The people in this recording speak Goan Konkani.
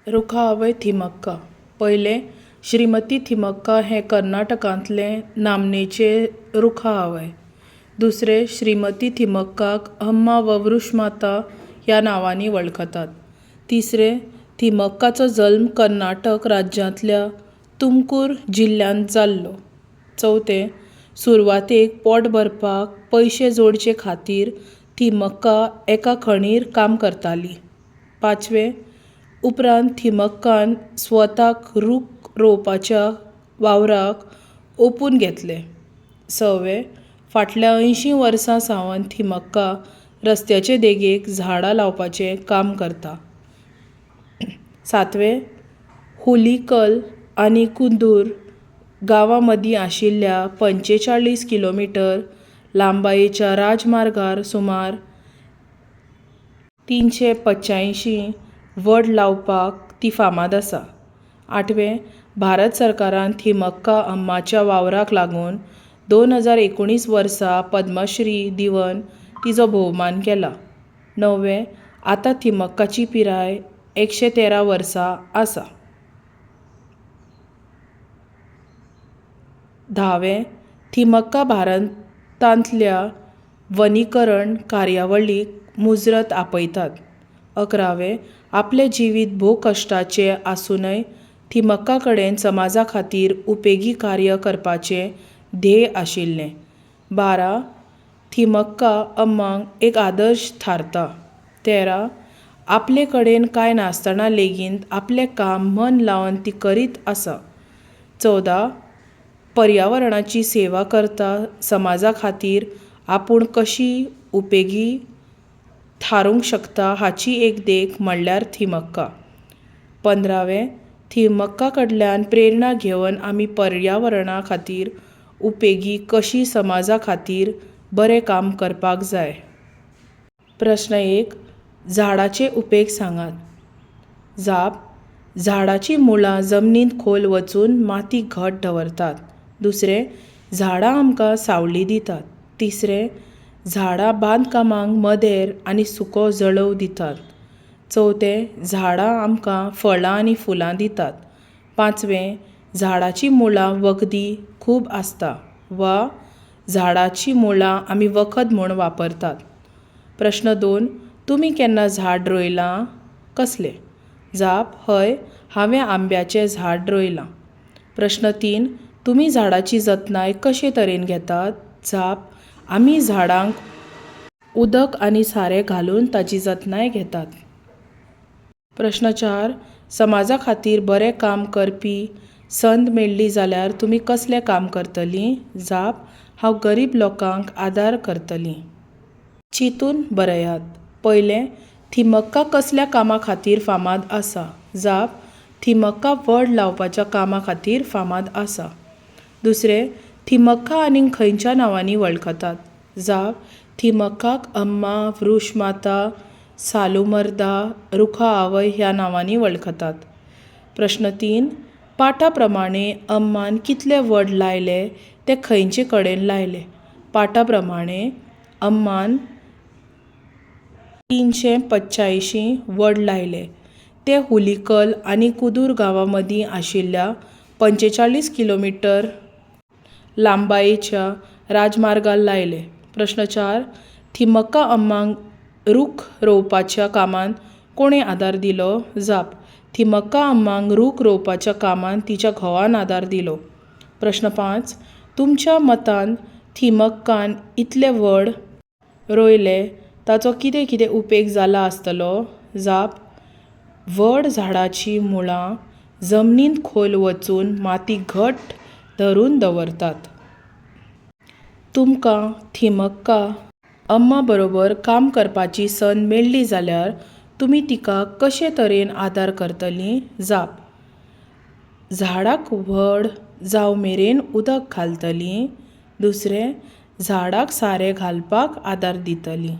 रुखा आवय थिमक्का. पयलें, श्रीमती थिमक्का हें कर्नाटकांतलें नामनेचें रुखा आवय. दुसरें, श्रीमती थिमक्काक अम्मा वा वृषमाता ह्या नांवांनी वळखतात. तिसरें, थिमक्काचो जल्म कर्नाटक राज्यांतल्या तुमकूर जिल्ल्यांत जाल्लो. चवथें, सुरवातेक पोट भरपाक पयशे जोडचे खातीर थिमक्का एका खणीर काम करताली. पांचवें, उपरांत थिमक्कान स्वताक रूख रोवपाच्या वावराक ओंपून घेतलें. सवें, फाटल्या 80 वर्सां सावन थिमक्का रस्त्याचे देगेक झाडां लावपाचें काम करता. सातवें, हुलीकल आनी कुंदूर गांवां मदीं आशिल्ल्या 45 किलोमिटर लांबायेच्या राजमार्गार सुमार 385 वड लावपाक ती फामाद आसा. आठवें, भारत सरकारान थिमक्का अम्माच्या वावराक लागून 2019 वर्सा पद्मश्री दिवन तिजो भोवमान केला. णववें, आतां थिमक्काची पिराय 113 वर्सां आसा. धावें, थिमक्का भारतांतल्या वनीकरण कार्यावळीक मुजरत आपयतात. 11वें, आपलें जिवीत भोव कश्टाचें आसुनय थिमक्का कडेन समाजा खातीर उपेगी कार्य करपाचें ध्येय आशिल्लें. 12, थिमक्का अम्माक एक आदर्श थारता. 13, आपले कडेन कांय नासतना लेगीत आपलें काम मन लावन ती करीत आसा. 14, पर्यावरणाची सेवा करता समाजा खातीर आपूण कशी उपेगी थारूंक शकता हाची एक देख म्हणल्यार थिमक्का. 15वें, थिमक्का कडल्यान प्रेरणा घेवन आमी पर्यावरणा खातीर उपेगी कशी समाजा खातीर बरें काम करपाक जाय. प्रस्न 1. झाडाचे उपेग सांगात. जाप. झाडाचीं मुळां जमनींत खोल वचून माती घट दवरतात. दुसरें, झाडां आमकां सावळी दितात. तिसरें, झाडां बांदकामाक मदेर आनी सुको जळोव दितात. चवथें, झाडां आमकां फळां आनी फुलां दितात. पांचवें, झाडाचीं मुळां वखदी खूब आसता वा झाडाचीं मुळां आमी वखद म्हूण वापरतात. प्रस्न 2. तुमी केन्ना झाड रोयलां? कसलें? जाप. हय, हांवें आंब्याचें झाड रोयलां. प्रस्न 3. तुमी झाडाची जतनाय कशे तरेन घेतात? जाप. आमी झाडांक उदक आनी सारें घालून ताची जतनाय घेतात. प्रस्न 4. समाजा खातीर बरें काम करपी संद मेळ्ळी जाल्यार तुमी कसलें काम करतलीं? जाप. हांव गरीब लोकांक आदार करतलीं. चिंतून बरयात. पयलें, थिमक्का कसल्या कामा खातीर फामाद आसा? जाप. थिमक्का वड लावपाच्या कामा खातीर फामाद आसा. दुसरें, थिमक्का आनीक खंयच्या नांवांनी वळखतात? जाप. थिमक्काक अम्मा, वृषमाता, सालुमरदा, रुखा आवय ह्या नांवांनी वळखतात. प्रस्न 3. पाठा प्रमाणे अम्मान कितले वड लायले ते खंयचे कडेन लायले? पाठा प्रमाणे अम्मान 385 वड लायले. ते हुलीकल आनी कुदूर गांवां मदीं आशिल्ल्या 45 किलोमिटर लांबायेच्या राजमार्गार लायले. प्रस्न 4. थिमक्का अम्माक रूख रोवपाच्या कामांत कोणें आदार दिलो? जाप. थिमक्का अम्माक रूख रोवपाच्या कामांत तिच्या घोवान आदार दिलो. प्रस्न 5. तुमच्या मतान थिमक्कान इतले वड रोयले ताचो कितें कितें उपेग जाला आसतलो? जाप. वड झाडाचीं मुळां जमनींत खोल वचून माती घट धरून दवरतात. तुमकां थिमक्का अम्मा बरोबर काम करपाची संद मेळ्ळी जाल्यार तुमी तिका कशे तरेन आदार करतलीं? जाप. झाडाक व्हड जाय मेरेन उदक घालतलीं. दुसरें, झाडाक सारें घालपाक आदार दितलीं.